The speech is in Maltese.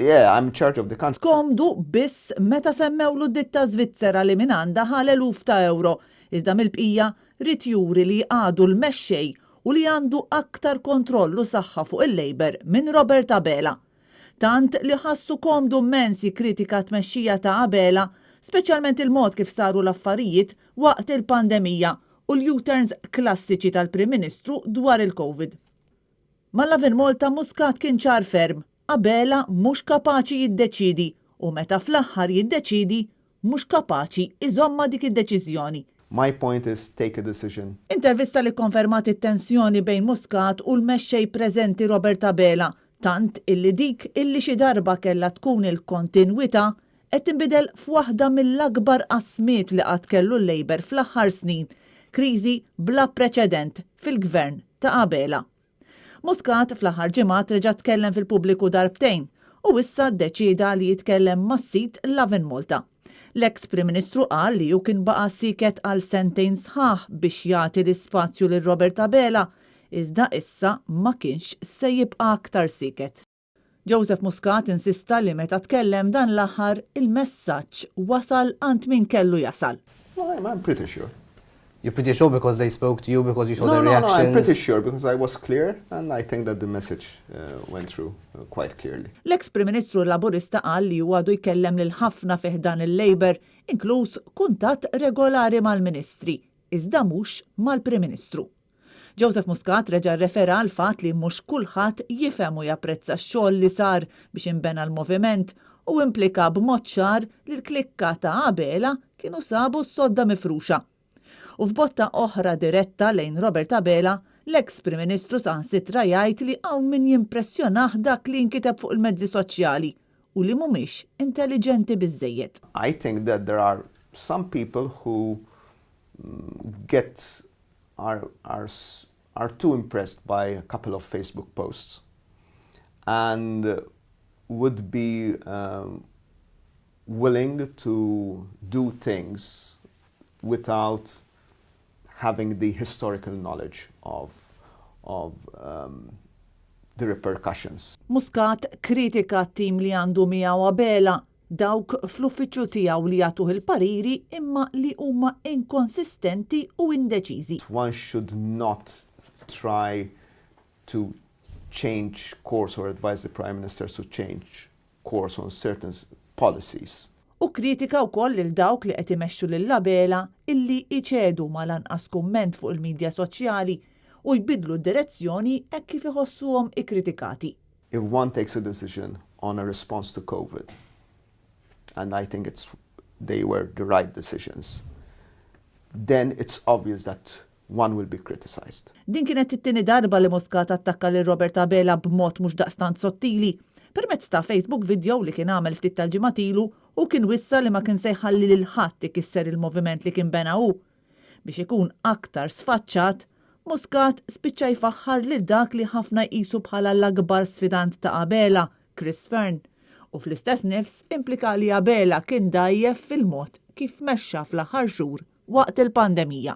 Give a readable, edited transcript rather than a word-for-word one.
Yeah, I'm in charge of the country. Komdu biss meta semmewlu ditta Svizzera li minn għandha ħa l-eluf ta' euro, iżda mill-bqija ried juri li għadu l-mexxej u li għandu aktar kontroll u saħħa fuq il-Labour minn Robert Abela. Tant li ħassu komdu mmens jikkritika t-tmexxija ta' Abela, speċjalment il-mod kif saru l-affarijiet waqt il-pandemija u l-U-turns klassiċi tal-Prim Ministru dwar il-Covid. Ma' Lovin Malta Muscat kien ċar ferm, Abela mhux kapaċi jiddeċiedi u meta fl-aħħar jiddeċiedi mhux kapaċi iżomm ma' dik id-deċiżjoni. My point is take a decision. Intervista li kkonfermat it-tensjoni bejn Muscat u l-mexxej preżenti Robert Abela, tant illi dik illi xi darba kellha tkun il-kontinwità qed tinbidel f'waħda mill-akbar qasmiet li qatt kellu l-Labour fl-aħħar snin, kriżi bla preċedent fil-Gvern ta' Abela. Muscat fl-aħħar ġimgħat reġa' tkellem fil-pubbliku darbtejn u issa ddeċieda li jitkellem mas-sit Lovin Malta. L-eks Prim Ministru qal li hu kien baqa' sieket għal sentejn sħaħ biex jagħti l-ispazju lil Robert Abela, iżda issa ma kienx se jibqa' aktar sieket. Joseph Muscat insista li meta tkellem dan l-aħħar il-messaġġ wasal għand min kellu jasal. No, I'm pretty sure. You're pretty sure because they spoke to you, because you saw No, the no, reactions? no, I'm pretty sure because I was clear and I think that the message went through quite clearly. L-eks Prim Ministru Laburista qal li hu għadu jkellem lil ħafna fi ħdan il-Labour, inkluż kuntatt regolari mal-Ministri, iżda mhux mal-Prim Ministru. Joseph Muscat reġa' rrefera għall-fatt li mhux kulħadd jifhem u japprezza x-xogħol li sar biex inbena l-moviment u implika b'mod ċar li l-klikka ta' Abela kienu sabu s-sodda mifruxa. U f'botta oħra diretta lejn Robert Abela, l-eks Prim Ministru saħansitra jgħid li hawn min jimpressjonah dak li jinkiteb fuq il-mezzi soċjali u li mhumiex intelliġenti biżżejjed. I think that there are some people who get are are are too impressed by a couple of Facebook posts and would be um, willing to do things without having the historical knowledge of of um, the repercussions. Muscat kritika t-tim li għandu miegħu Abela, dawk fl-uffiċċju tiegħu li jagħtuh il-pariri imma li huma inkonsistenti u indeċiżi. One should not try to change course or advise the Prime Minister to change course on certain policies. U kkritika wkoll lil dawk li qed imexxu lil Abela illi jċedu mal-anqas kumment fuq il-midja soċjali u jbiddlu d-direzzjoni hekk kif iħossuhom ikkritikati. If one takes a decision on a response to Covid, and I think it's they were the right decisions, then it's obvious that one will be criticised. Din kienet it-tieni darba li Muscat attakka lil Robert Abela b'mod mhux daqstant sottili. Permezz ta' Facebook video li kien għamel ftit tal-ġimgħat ilu, hu kien wissa li ma kien se jħalli lil ħadd ikisser il-moviment li kien bena hu. Biex ikun aktar sfaċċat, Muscat spiċċa jfaħħar lil dak li ħafna jqisu bħala l-akbar sfidant ta' Abela, Chris Fearne, u fl-istess nifs implika li Abela kien dgħajjef fil-mod kif mexxa fl-aħħar xhur waqt il-pandemija.